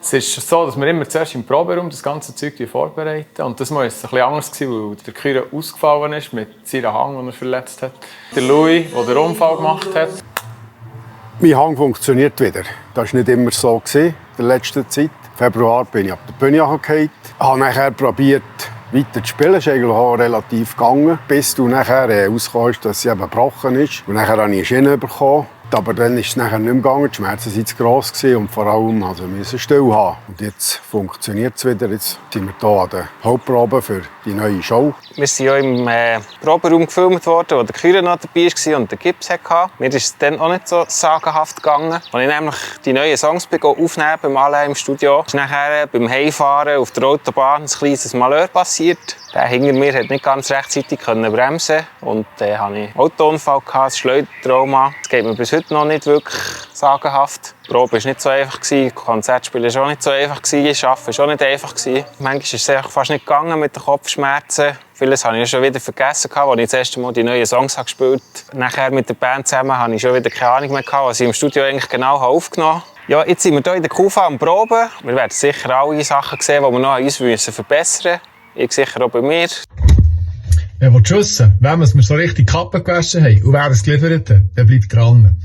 Es ist so, dass wir immer zuerst im Proberaum das ganze Zeug vorbereiten. Und das war jetzt ein bisschen anders, weil der Kyra ausgefallen ist mit seinem Hang, den er verletzt hat. Der Louis, der den Unfall gemacht hat. Mein Hang funktioniert wieder. Das war nicht immer so in der letzten Zeit. Im Februar bin ich auf der Bühne gefallen. Ich habe nachher probiert, weiter zu spielen. Es ist eigentlich auch relativ gegangen, bis du nachher rauskommst, dass sie eben gebrochen ist. Und nachher habe ich eine Schiene bekommen. Aber dann ist es nachher nicht mehr gegangen. Die Schmerzen waren zu gross und vor allem musste ich still haben. Und jetzt funktioniert es wieder. Jetzt sind wir hier an der Hauptprobe für die neue Show. Wir sind ja im Proberaum gefilmt worden, wo der Kyra noch dabei war und der Gips hatte. Mir ist es dann auch nicht so sagenhaft gegangen. Als ich nämlich die neuen Songs aufnehmen beim Alain im Studio, ist nachher beim Heimfahren auf der Autobahn ein kleines Malheur passiert. Der hinter mir konnte nicht ganz rechtzeitig bremsen. Und dann hatte ich einen Autounfall, ein Schleudertrauma. Das geht mir bis heute noch nicht wirklich sagenhaft. Die Probe war nicht so einfach, Konzertspielen war auch nicht so einfach, Arbeiten war auch nicht einfach. Manchmal ist es einfach fast nicht gegangen mit den Kopfschmerzen. Vieles habe ich schon wieder vergessen, als ich das erste Mal die neuen Songs gespielt habe. Nachher mit der Band zusammen hatte ich schon wieder keine Ahnung mehr, was ich im Studio eigentlich genau aufgenommen habe. Ja, jetzt sind wir hier in der Kufa am Proben. Wir werden sicher alle Sachen sehen, die wir noch an uns verbessern müssen. Ich sicher auch bei mir. Wer will wissen, wenn wir es so richtig Kappe gewaschen haben und wer es geliefert hat, der bleibt dran.